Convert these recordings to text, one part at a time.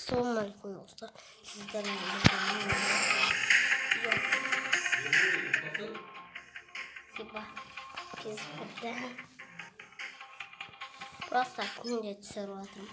Ассалаумағалейкум, достар. Сіздермен бірге мен. Типа кезіп кетті. Просто күнде түсіріп жатырмын.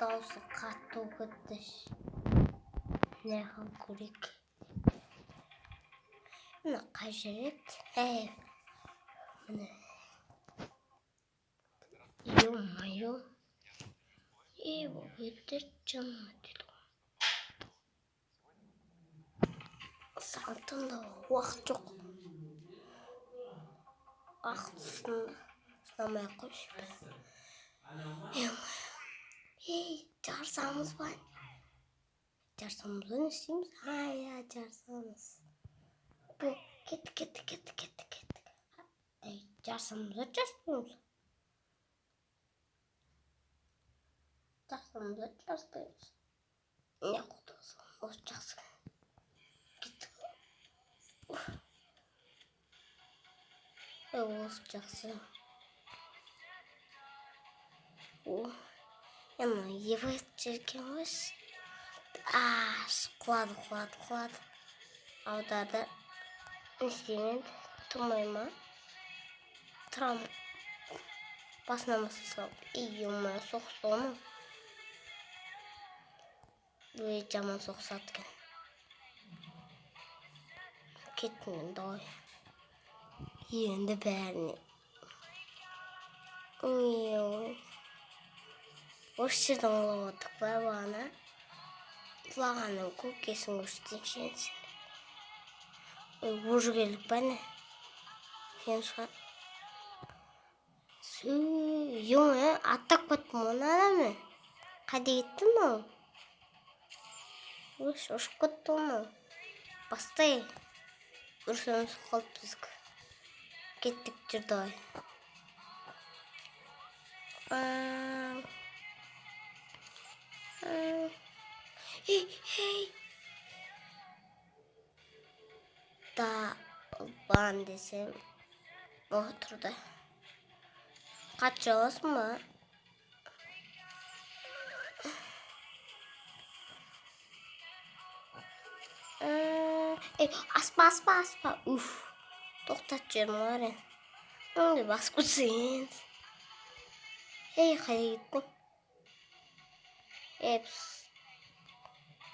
Дауысы қатты болып кетті. Не қылып көрейік. Мына қай жер еді? Әй, міне. Ё-моё. Ей, болып кетті жаман дейді ғой. Саған тыңдауға уақыт жоқ. Уақыт сынамай ақ қойшы. Ё-моё. Ей, жарысамыз ба? Жарысамыз ба, не істейміз? А, иә, жарысамыз. Бұл кеттік, кеттік, кеттік, кеттік, кеттік. Ей, жарысамыз ба, жарыспаймыз ба? Жарысамыз ба, жарыспаймыз? Не қолдасың? Осы жақсы. Кеттік. Ей, осы жақсы. О, мына евро екен ғой. А, құлады, құлады, құлады. Аударды. Не істеймін енді? Тұрмай ма? Тұрамын. Басына баса салып. Ей, ё-моё, соғысты ғой мынау. Ой, жаман соғысады екен. Кеттім мен, давай. Енді бәріне. Ой, осы жерден құлап отырдық па бағана? Құлағанның көкесін көрсетейінші енді сен. Ой, уже келдік па, не? Сен шығар. Ё-моё, аттап кеттім ғой мына мен. Қайда кетті мынау? Ой, ұшып кетті ғой мынау. Бастай. Ұрсамыз қалды біздікі. Кеттік, жүр, давай. А, а. Ей, ей. Долбан десем, отырды. Қатты аласың ба? Ей, аспа, аспа, аспа. Уф. Тоқтатып жібердім ғой әрең. Өңде басып кетсең енді. Ей, қайда кеттің? Ей, пс.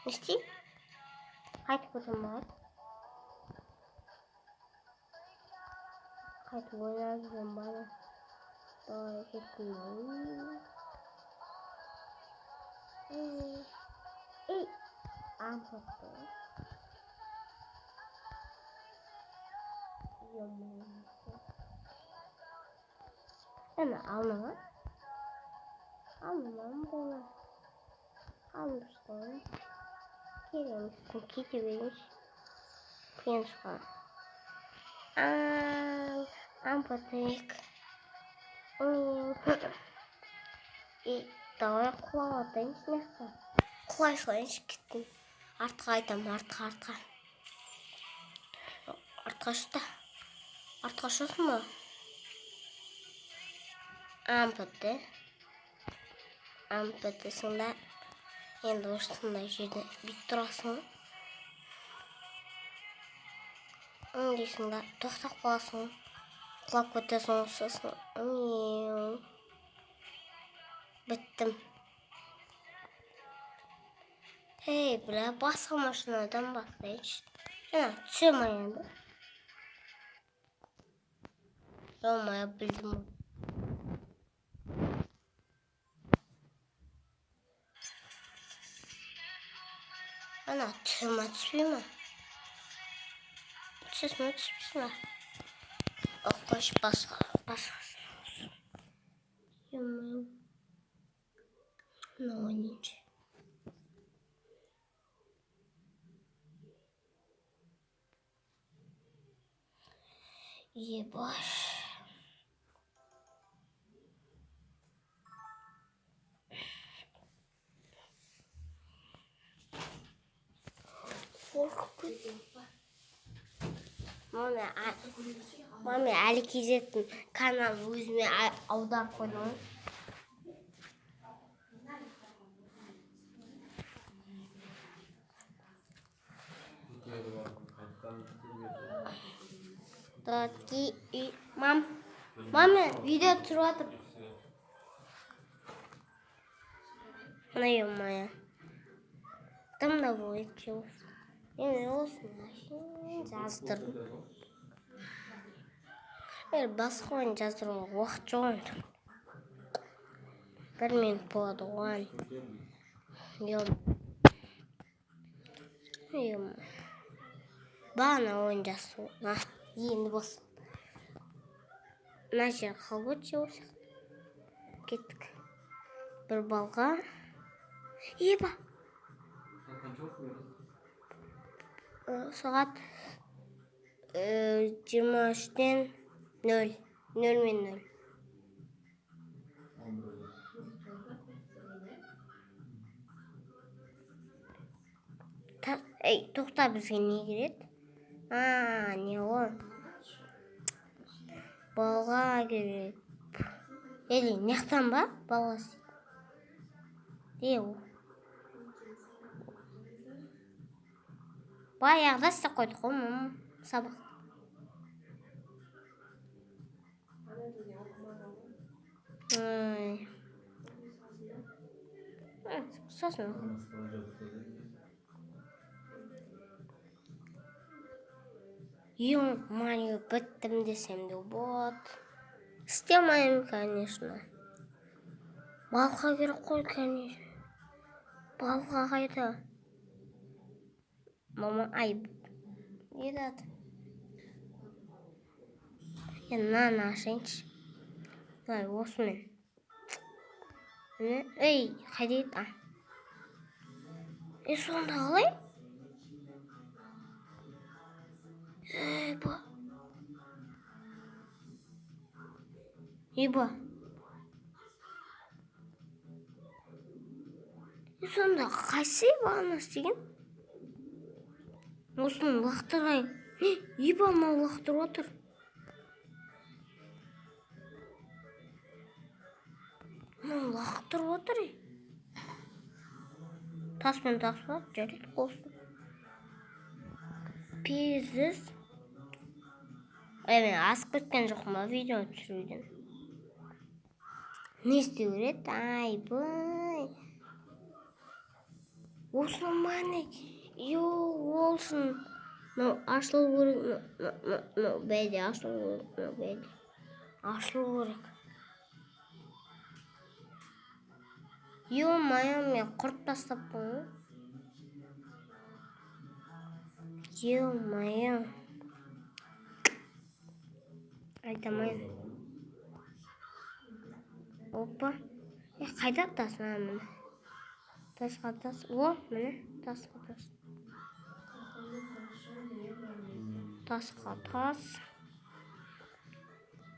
Не істеймін? Қайтып кетемін ба? Қайтып ойнап жүрмін ба? Давай, кеттім. Ей, ей, ампатты. Ё-моё. Ана алма ма? Алмам бұны. Алмастым. Керек емессің, кете берейінші. Қиын шығар. Ампатайық. И давай құлап атайыншы мына жаққа. Құлай салайыншы, кеттім. Артқа айтамын, артқа, артқа. Артқа ұшты. Артқа ұшасың ба? Ампатты. Ампаттысың да. Енді осындай жерде бүйтіп тұрасың. Дейсің да, тоқтап қаласың. Құлап кетесің сосын. Біттім. Ей, бля, басқа машинадан бастайыншы. Жаңа түсе ма енді? Ё-моё, білдім. Ана түсе ма, түспей ма? Түсесің ба, түспейсің ба? Қойшы, басқа, басқасын. Ё-моё. Мынау ойнайыншы. Ебаш. Қорқып кеттім. Маме, маме, Әлі Кезеттің каналын өзіме аударып қойдым ғой. Үй. Мам, мама, видео түсіріп жатыр. Мына, ё-моё. Там да будет чего. Мен осыны әшейін жаздырдым. Басқа ойын жаздыруға уақыт жоқ енді. 1 минут болады оған. Ё. Бағана ойын жазу. Енді болсын. Мына жер қалып өтсе осы. Кеттік. 1 балға. Еба. Сағат 23-тен 0. 0 мен 0. Ей, тоқта, бізге не керек? А, не ғой? Балға керек. Или мынаяқтан ба? Балға. Е, баяғыда істеп қойдық қой, мама, сабақ. Ой. Сосын. Ё-моё, біттім десем де болады. Істемаймын, конечно. Балға керек қой, конечно. Балға қайда? Мама, ай, не еді? Енді мынаны ашайыншы. Былай, осымен. Міне, ей, қайда кетті? Е, сонда қалай? Еба. Еба. Е, сонда қайсы бағана істеген? Осыны лақтырайын. Еба, мынау лақтырып отыр. Мынау лақтырып отыр. Таспен тас бар, жарайды, болсын. Пиздец. Ей, мен асып кеткен жоқпын ба видео түсіруден? Не істеу керек? Айбай. Осыны мане. Йо, олсын. Мынау ашылу керек. Мынау бәйде ашылу керек. Мынау бәйде. Ашылу керек. Ё-моё, мен құрт тастаппын ғой. Ё-моё. Айта алмаймын. Опа. Е, қайда тас? А, міне. Тасқа тас. О, міне, тасқа тас. Тасқа тас.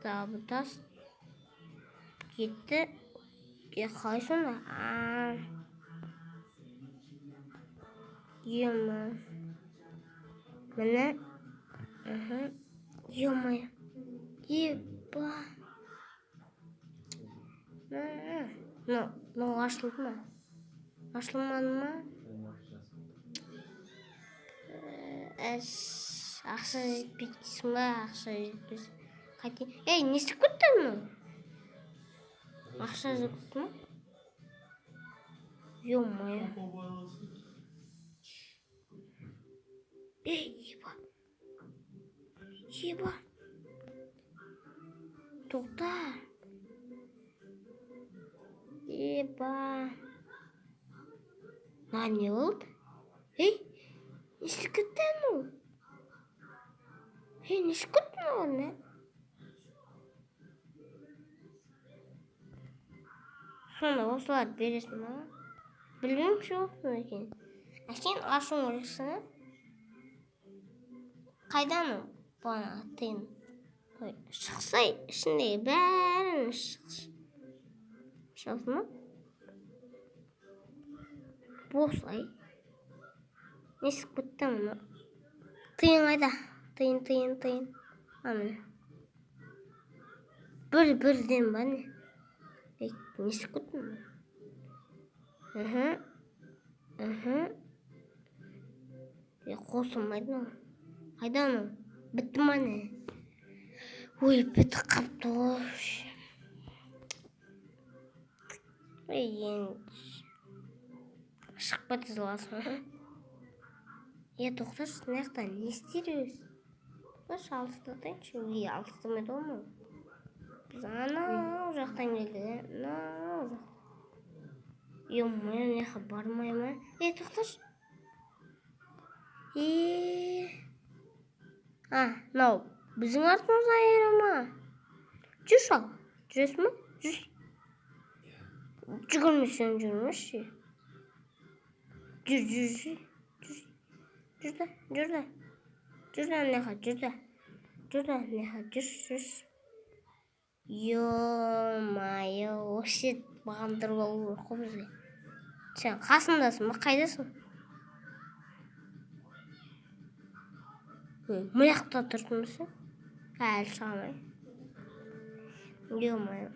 Тағы тас. Кетті. Е, қалай сонда? А. Ё-моё. Міне. Ё-моё. Еба. Мынау ашылды ма? Ашылмады ма? Ақша жетпейді дейсің ба? Ақша жетпес. Қате. Ей, не істеп кетті мынау? Ақша жетті ма? Ё-моё. Ей, еба. Еба. Тоқта. Еба. Мына не болды? Ей, не істеп кетті анау? Ей, не істеп кетті мынау не? Сонда осыларды бересің ба? Білмеймін, жоқ екен. Әшейін ашуың керексің, ә? Қайда анау? Бағана тиын. Ой, шықсай, ішіндегі бәрін шықшы. Шықты ма? Босай. Не істеп кетті мынау? Тиын қайда? Тиын, тиын, тиын. А, міне. Бір бірден ба не? Ей, не істеп кетті мынау? Е, қосылмайды мынау. Қайда анау? Бітті ма не? Ой, бітіп қапты ғой. Ей, енді шығып кете саласың. Е, тоқташы, мына жақта не істер өзі? Тоқташы, алыстатайыншы. Ей, алыстамайды ғой мынау. Біз анау жақтан келдік, анау жақтан. Е-мое, мына жаққа бармай ма? Е, тоқташы. Е, а, мынау біздің артымыздан ере ма? Жүрші ал. Жүресің ба? Жүр. Жүгірмесең жүрмеші. Жүр, жүр, жүр. Жүр. Жүр да, жүр да. Жүр да, мына жаққа, жүр да. Жүр да, мына жаққа, жүр, жүр. Ё-моё, осы жерді бағындырып алу керек қой бізге. Сен қасындасың ба, қайдасың? Ой, мына жақта тұрсың ба сен? Әлі шыға алмай. Ё-моё.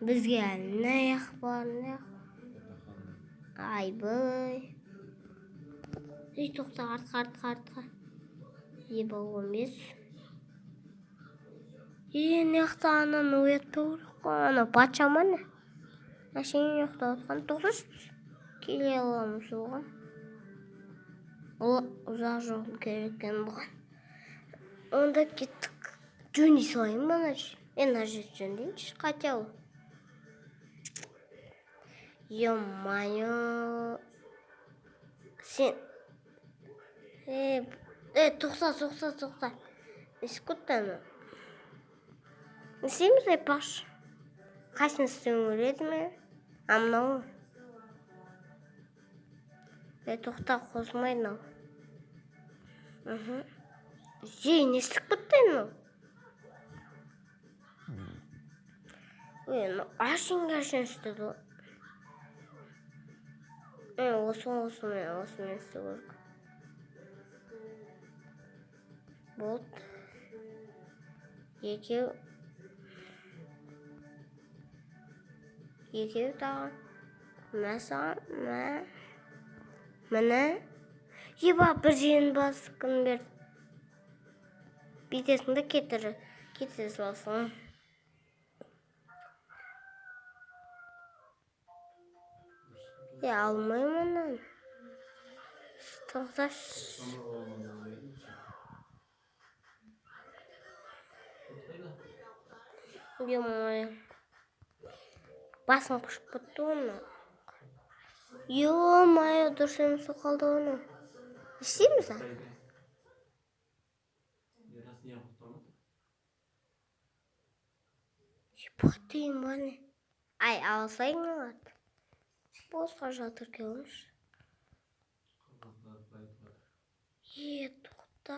Бізге әлі мына жақ бар, мына жақ. Айбай. Ей, тоқта, артқа, артқа, артқа. Еба, 15. Е, мына жақта ананы оятпау керек қой. Анау патша ма не? Әшейін ұйықтап отқан. Тоқташы, біз келе аламыз оған. Ол ұзақ жол керек екен бұған. Онда кеттік. Жөндей салайын ба ана жер? Е, мына жерді жөндейінші, хотя бы. Ё-моё. Сен. Е, е, тоқта, тоқта, тоқта. Не істеп кетті анау? Не істейміз, айтпақшы? Қайсысын істеуім керек еді мен? А, мынау. Е, тоқта, қосылмайды мынау. Мхм. Ей, не істеп кетті мынау? Ой, мынау әшейін істеді ғой. Е, осымен, осымен істеу керек. Болды. Екеу. Екеу тағы. Мә саған, мә. Міне. Еба, бір жерін басып кім берді. Бүйтесің де кете саласың. Е, алмаймын ананы. Тоқташы. Ё-моё. Басым қышып кетті оны. Ё-моё, дұрыс емес болып қалды оны. Не істейміз а? Ебать деген бар не? Ай, алсайың алады. Босқа жатыр екен ғой. Е, тоқта.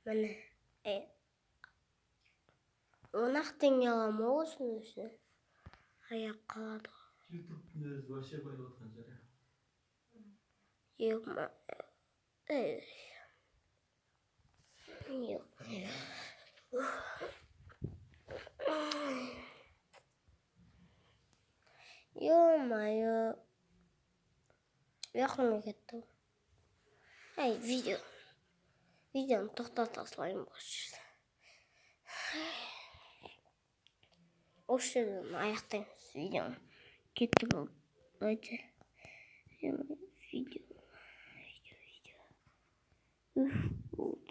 Міне. Е. 10-ақ теңге аламын ғой осының өзіне. Аяқ қалады ғой. Ютубтың өзі вообще байып отқан шығар. Е, Ё-моё. Ұйқым кетті. Әй, видео. Видеоны тоқтата салайын осы жерде. Осы жерден аяқтаймыз видеоны. Кеттік ал. Давайте. Видео. Видео, видео. Уф, болды.